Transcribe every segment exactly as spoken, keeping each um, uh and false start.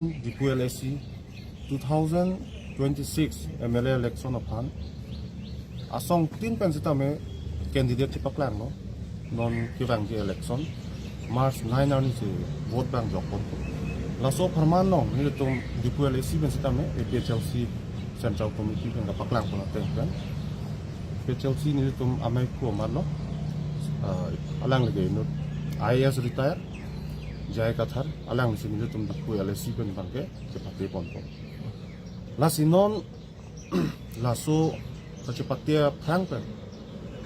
Diphu L A C two thousand twenty-six M L A election aphan asongtin pen sitame candidate chepaklanglo. Non kevangji election March nine arni si vote vang jokpon. Laso apharman along nelitum Diphu L A C pen sitame A P H L C Central Committee pen kapaklang pon ateng pen A P H L C nelitum amei ku amarlo, ah, alangli ke inut I A S retire J I Kathar, alangli si nelitum Diphu L A C pen abangke chepate ponpo. Lasi non laso kachepate aphrang pen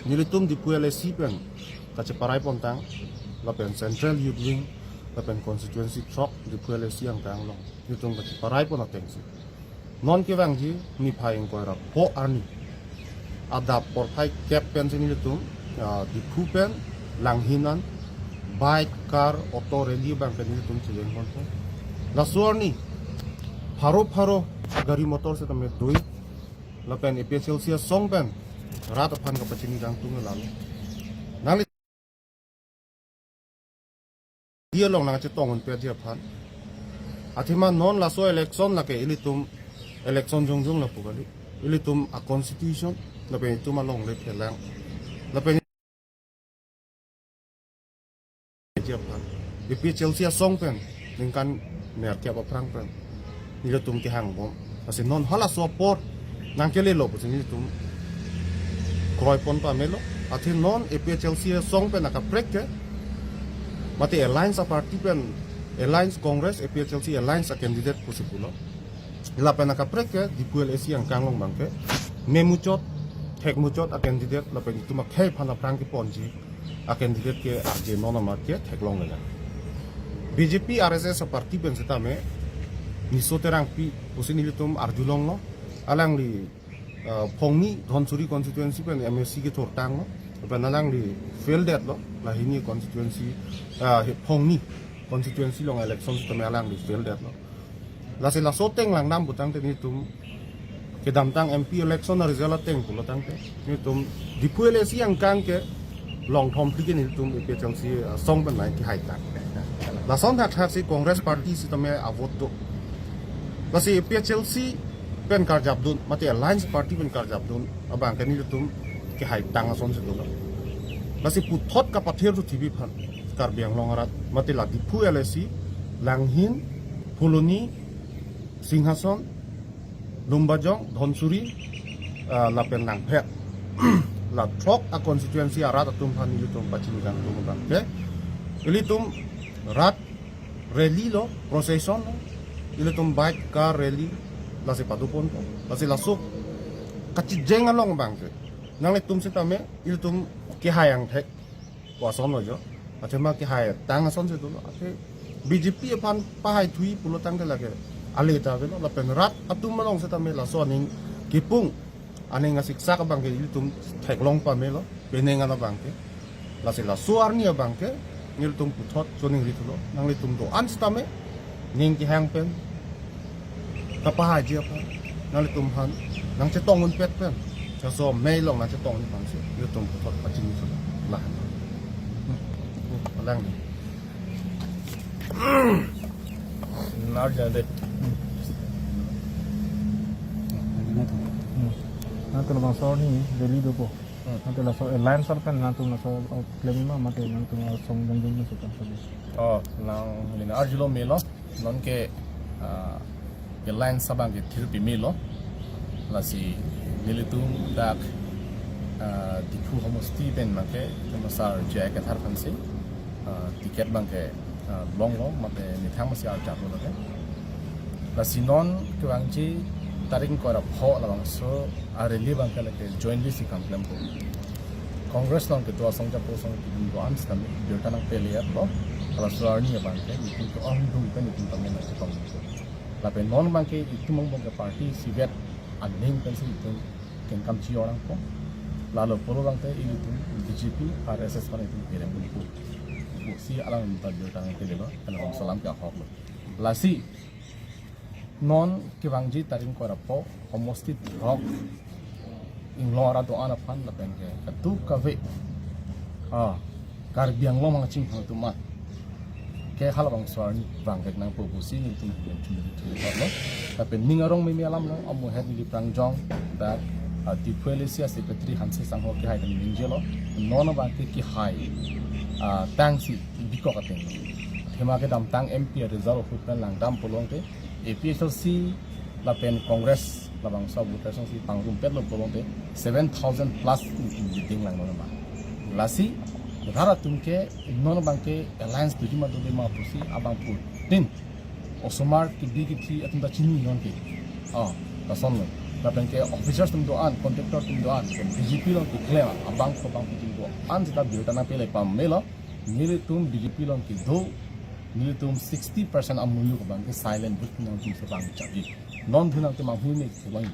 nelitum Diphu L A C pen kacheparai pontang, lapen Central Youth Wing, lapen constituency throk Diphu L A C angkang along nelitum kacheparai pon atengsi non kevangji niphai ingkoi ra pho arni adap porphai kep pensi nelitum, ah, Diphu pen Langhin an bike, car, auto rally abangke nelitum chejeng ponpo. Laso arni pharo pharo gari motor sitame doi, lapen A P H L C asong pen rat aphan kapachini dangtung lalo. Nangli dia along nangchetong unpetji aphan. Athema non laso election lake ilitum election jongjong lapu kali. Ilitum a constitution, lapen itum alongle phelang, lapen ji aphan A P H L C asong pen ningkan nerkep aphrang pen nelitum kehang bom. Lasi non halaso apor nangkelelo pusi nelitum kroi pon pamelo. Athe non A P H L C asong pen akaprek ke, mate alliance aparty pen, alliance Congress A P H L C alliance acandidate pusi pulo. Lapen akaprek ke Diphu L A C angkang along abangke memuchot, thekmuchot acandidate, lapen itum akhei aphan aphrang keponji acandidate ke arje non amat ke theklonglelang. B J P R S S aparty pen sitame Niso Terangpi pusi nelitum arjulonglo, alangli, ah, Phongni Dhansiri constituency pen M A C kethurtanglo, lapen alangli fail detlo, lahini constituency, ah, Phongni constituency along election sitame alangli fail detlo. Lasi laso ateng langdam putangte nelitum kedamtang M P election a result ateng pulo tangte nelitum Diphu L A C angkang ke longthom phli ke nelitum A P H L C asong pen nai kehaitang. Lason thakthak si Congress party sitame avote do. Lasi A P H L C pen karjapdun, mate alliance party pen karjapdun abangke nelitum kehaitang asonsi dolo. Lasi puthot kapathir thu thibi aphan Karbi Anglong arat, mate la Diphu L A C, Langhin, Phuloni, Singhason, Lumbajong, Dhansiri, ah, lapen Langpher. La throk a constituency arat atum aphan ilitum pachini dangtung abangke, ilitum rat rally lo, procession lo, ilitum bike, car rally, lasi pado ponpo. Lasi laso kachijeng along abangke nanglitum sitame ilitum kehai angthek pu ason lo jo. Athema kehaitang asonsi dolo. Athe B J P aphan pahai thui pulo tangte lake ale ta avelo, lapen rat atum along sitame laso aning kipung, aning asiksak abangke ilitum theklong pamelo, penang an abangke. Lasi laso arni abangke nelitum puthot choningri thulo, nanglitum do-an sitame ning kehang pen kapahaiji aphan, nanglitum aphan nangchetong unpet pen, laso amei along nangchetong unpet si nelitum puthot pachini thulo. Lahan. Alang ni. Nar jade. Hmm. Nangtum laso arni rally dopo. Hmm. Nangtum laso alliance ar pen nangtum laso, uh, claim ma mate nangtum, uh, song dang dang so kan so. Oh, nangli arjulo melo. Nonke, ah, alliance abangke thir pimelo. Lasi nelitum dak, ah, Diphu homosti pen make, tema sar J I Kathar aphansi, ah, ticket abangke, ah, longlo, mate methang masi arjaplo lake. Lasi non kevangji tarik ingkoi ra pho labangso a rally abangke lake jointly si kam klempo. Congress along kedo asong japo asong kedun do-an sitame birta nangpele aplo. Halaso arni abangke nelitum ke-ongdung pen nelitum tame nangchetong. Lapen non abangke itum angbong ke party isivet aning pensi itum kengkam chi-or nangpo. Lalo pulo abangke ilitum B J P, R S S aphan itum kerem pon pu pusi alang ta birta nangpelelo, alang salam ke ahok lo. Lasi non kevangji tarik ingkoi ra pho, homosti throk inglong arat do-an aphan lapen ke kadokave, ah, Karbi Anglong kachinghon atum an Ke halabangso arni vangvek nangpo pusi nelitum chunri chunri lo. Lapen ning arong meme alam lo, amu het neli prangjong dak, ah, Diphu L A C a secretary Hanse Sangho kehai kami ningjelo. Non abangke kehai, ah, tangsi bikok ateng. Athema kedamtang M P a result ahut pen langdam pulote A P H L C lapen Congress labangso voters si pangrumpetlo pulote seven thousand plus meeting langnon ma. Lasi, rara atum ke non abangke alliance doji ma dode ma pusi abangphutin osomar kebi kethe atum ta chini non ke. Ah, lasonlo. Lapen ke officers atum do-an, contractor atum do-an, B J P along keklem abangphu abangphutin do-an seta birta nangpele pamelo. Nelitum B J P along kedo, nelitum sixty percent amuluk abangke silent vote nangtum se bang chabi. Non thu nangtum manghu ne ke bang.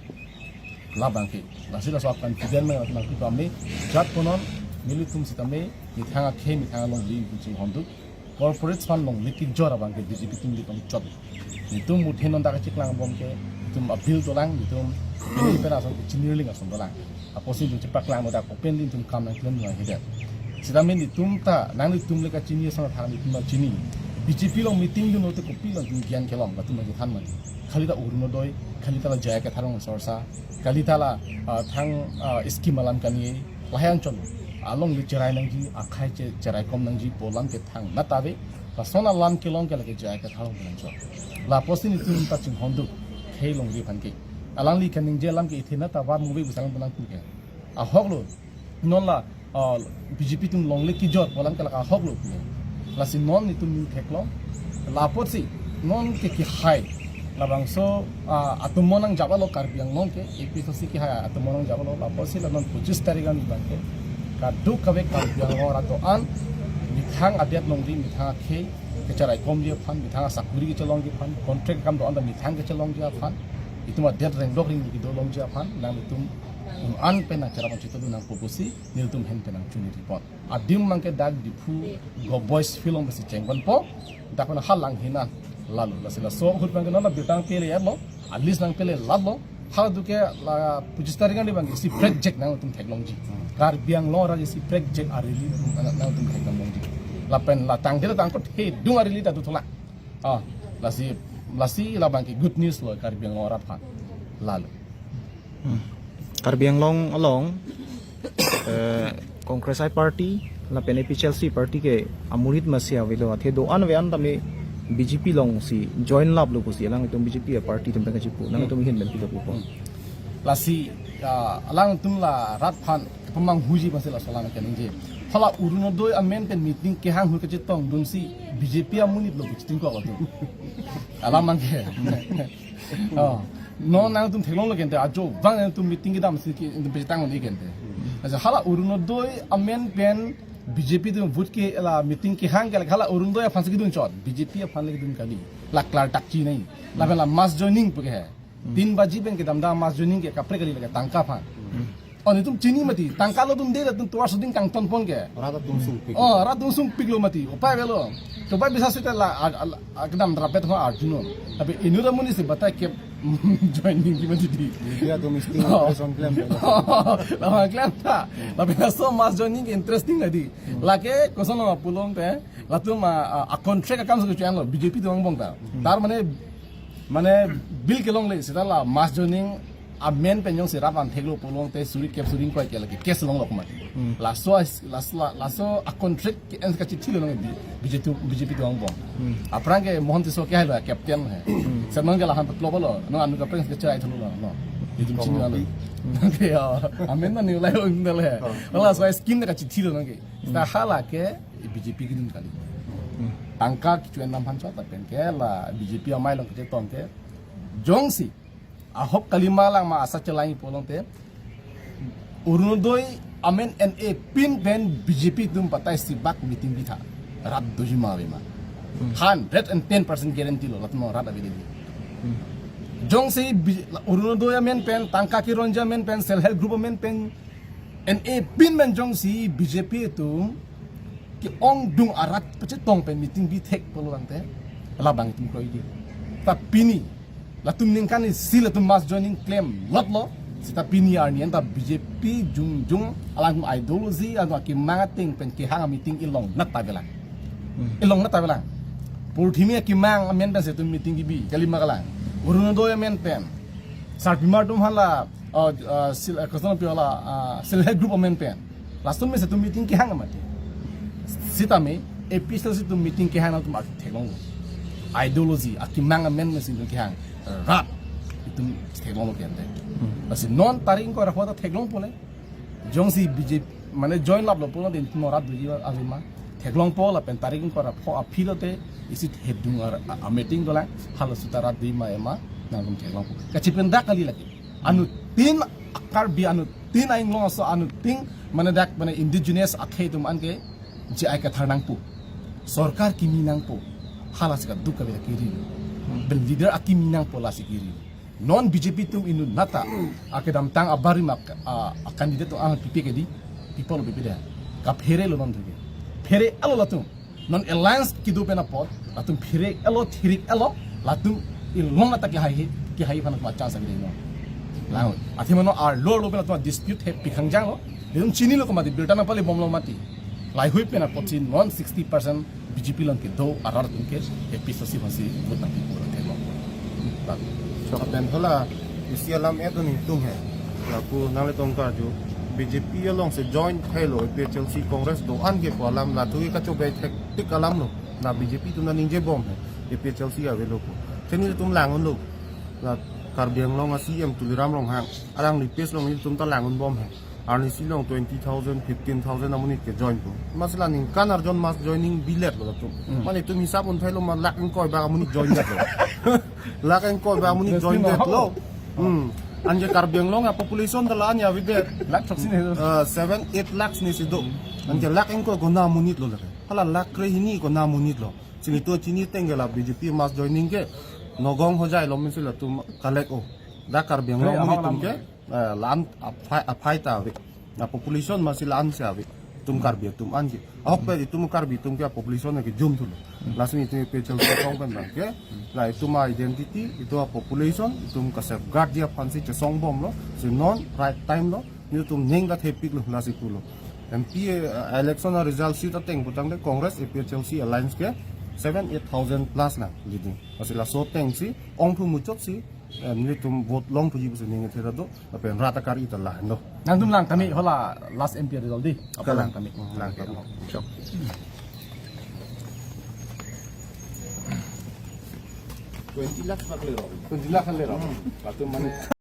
Labangke. Lasi laso confident nang nangtum pame. Jat konon, nelitum sitame, methang akhei, methang alongle pu chinghon duk. Corporate fund alongle kejor abangke B J P atum di pangchot. Nelitum muthe non dak chiklangbom ke, nelitum a-bill dolang, nelitum, nelitum pen ason ke chinirling ason dolang. Apotsi nelitum chepaklanglo dak openly nelitum kam nangklem nang hidem. Sitame nelitum ta, nanglitum le kachini ason thang nelitum ta chini. B J P along meeting dunlote kopi along nelitum gyan kelong, latum ta chethan mati. Khali ta Orunodoi, khali ta la J I Kathar along sorsa, khali ta la, ah, thang, ah, scheme alam kani, lahai anchot. Alongle cherai nangji, akhei che-, cherai kom nangji, pu alam ke thangnat ave, lason alam kelong ke lake J I Kathar along penang chot. Lapotsi nelitum ta chinghon duk, khei alongle aphan ke. Alangli kaningje alam ke ithe nat ta var movie busang penang ke. Ahoklo, non la, ah, B J P atum alongle kejor pu alam ke lake ahoklo. Lasi non nelitum ning theklo. Lapotsi, non ke kehai. Labangso, ah, atomon nangjaplo Karbi Anglong ke, A P H L C kehai atomon nangjaplo. Lapotsi la non pochis tarik an abangke. Kadokave Karbi Anglong arat do-an, methang adet alongle, methang akhei, kecherai komji aphan, methang asakuri kechelongji aphan, contract akam do-an ta methang kechelongji aphan, itum adet rengdok ring kedo longji aphan, nanglitum un-an pen nangcherap nangchito dun nangpo pusi, nelitum ahin pen nangchunri report. Adim abangke dak Diphu Go Boys field along pensi chengponpo, dak pen halang hina lalo. Lasi laso ahut abangke non la birta nangpele lo, a-list nangpele lalo, haladuke la pochis tarik an abangke isi prekjak nangtum theklongji. Karbi Anglong arat isi prekjak a-rally nangtum theklongji. Lapen la tangte la tangkot he dung a-rally ta dothulang. Ah, lasi, lasi labangke good news lo Karbi Anglong arat aphan. Lalo. Hmm. Karbi Anglong along, eh, Congress I party, lapen A P H L C party ke amurit masi avelo, athe do-an ave-an tame B J P alongsi join laplo pusi, alangtum B J P a-party atum pen kachipu, nangtum ahin pen pilo pupo. Lasi, ah, alangtum la rat aphan kepamanghuji aphansi laso alam kaningje. Hala Orunodoi amen pen meeting kehang ahut kachetong dunsi B J P amonit lo pu chitingkok atum. Alam abangke. Oh. Non nangtum theklonglo kente, ajo abang nangtum meeting kedamsi ke nangtum pechetang un-e kente. Aja hala Orunodoi amen pen B J P atum vote ke la meeting kehang ke la hala Orunodoi aphansi kedun chot, B J P aphan le kedun kali. La klardak chinine. Lapen la mass joining pu ke he. Tin baji pen kedam da mass joining ke kaprek kali lake tangka aphan. Oh, nelitum chini mati, tangka lo dunde latum tovar suding kangtonpon ke. Rat atum sungpik. Oh, rat atum sungpiklo mati, upai avelo. Tovar bisa seta la, a, a, a, kedam rapet ho arjunon. Tapi inut amonit si batai ke joining ji mati di. Media domestic Oh. operation klem. Lama klem ta. Tapi laso mass joining ke interesting nadi. Lake koson lo pulote, latum a, a, a contract akam si kechuan lo, B J P atum angbong ta. Tar mane, mane bill kelongle, seta la mass joining amen pen jongsi rat van theklo pulote suri kep suri ingkoi ke lake case longlo komat. Hmm. Laso as-, las-, la-, laso a contract ke-en kachithilo nang B-, B J P, B J P atum angbong. Hmm. Aphrang ke Mohon Tisso kehai lo captain he. Hmm. Senang ke lahan peploplo, no anu kaprek kecherai thulo no. Nelitum chini lo. Committee. Nang ke ya, amen na ni ulai undal he. Oh. Wala so scheme na kachithilo nang ke. Hmm. Ta hala ke B J P kedun kali. Hmm. Tangka kechuan dam aphan chot lapen ke la B J P amei along kachetong ke. Jongsi ahok kalima lang ma asa chelang pulote, Orunodoi amen N A pin pen B J P atum batai sibak meeting bitha. Rat doji ma ave ma. Hmm. Hundred and ten percent guarantee lo, latum rat ave di. Hmm. Jongsi B-, Orunodoi amen pen, tangka keronji amen pen, self help group amen pen, N A pin pen jongsi B J P atum ke-ongdung arat pachetong pen meeting bithek pulote, labang itum kroidi. Ta pini, latum ningkan isi latum mass joining klemlotlo, seta pini arni anta B J P jongjong alangtum ideology, alangtum akemang ateng pen kehang meeting ilongnat ta avelang. Hmm. Ilongnat ta avelang. Purthimi akemang amen pensi itum meeting kebi, kali ma kalang. Orunodoi amen pen. Sarpimar atum hala, uh, uh, sil, uh, koson pi hala, uh, self help group amen pen. Last time si itum meeting kehang mati. Sitame, A P H L C atum meeting kehang atum arju theklonglo. Ideology, akemang amen pensi itum kehang. Rat, itum theklonglo kente. Hmm. Lasi non tarik ingkoi ra pho ta theklongpo le. Jongsi B J P, mane join laplo pulo din mo rat doji ave ma. Theklongpo lapen tarik ingkoi ra pho aphi lote isi thedung ar, a, a meeting dolang, halaso ta rat doji ma ema, nangtum theklongpo. Kachepen dak kali lake. Anuttin Karbi, anuttin a-inglong aso, anuttin mane dak mane indigenous akhei atum an ke J I Kathar nangpo. Sorkar kimi nangpo. Halasi kaduk kave kiri. Pen leader akimi nangpo lasi kiri. Non B J P atum inut nata akedamtang abarim a, a candidate atum an pipe ke di, pipo lo pipe de. Kaphere lo non tuke. Phere alo latum. Non alliance kedo pen apot, latum phere alo, thirik alo, latum inglong nata kehai he, kehai aphan latum chance ave no. Lang. Athema non arlo arlo pen latum dispute he pikhang janglo. Latum chinilo komati, birta nangpalebomlo mati. Laheihui pen apotsi non sixty percent B J P along kedo arat atum ke A P H L C aphansi vote nangpipo thelo. Lapen hala isi alam et un-e tum he. Lapu nanglitum karju B J P alongsi join thelo, A P H L C Congress do-an ke pu alam, la thu ke kachobei thektik alam lo. La B J P atum nangningje bom he, A P H L C avelo pu. Chini tum lang unlo. La Karbi Anglong a C E M Tuliram Ronghang, arang replace along itum ta lang unbom he. Arnisi along twenty thousand, fifteen thousand amonit ke join po. Masi la ningkan arjon mass joining biletlo latum. Hmm. Mane itum hisap un thailo ma lakh ingkoi bak amonit join detlo. Lakh ingkoi bak amonit join detlo. Hmm. Anke Karbi Anglong a population ta la-an avedet. Lakh throksi ne. Eh, seven, eight lakhs ne si do. Hmm. Anke lakh ingkoi kona amonit lo lake. Hala lakh krehini kona amonit lo. Chini to chini tengke la B J P mass joining ke Nagaon Hojai along pensi latum collect o. Dak Karbi Anglong amonit atum ke, eh, la-an aphai, aphai ta ave. La population masi la-an si ave. Itum Karbi atum an ke. Ahok pe itum Karbi atum ke population ke jum thulo. Lasi itum A P H L C song pen bang ke. La itum identity, itum population, itum ka safeguard ji aphansi chesongbomlo. Si non right time lo. Nelitum ning ta thepiklo, lasi pulo. M P, eh, election a result si ta teng putangte Congress A P H L C alliance ke seven, eight thousand plus na leading. Lasi laso tengsi ongthu muchotsi, eh, nelitum vote longthuji pusi ning thera do, lapen rat akar ita lahen do. Nangtum lang kami hala last M P result di. Apa kalang? Lang kami. Hmm, lang kami. Sure. Twenty lakhs bak lero. Twenty lakhs lero. Hmm. Latum mane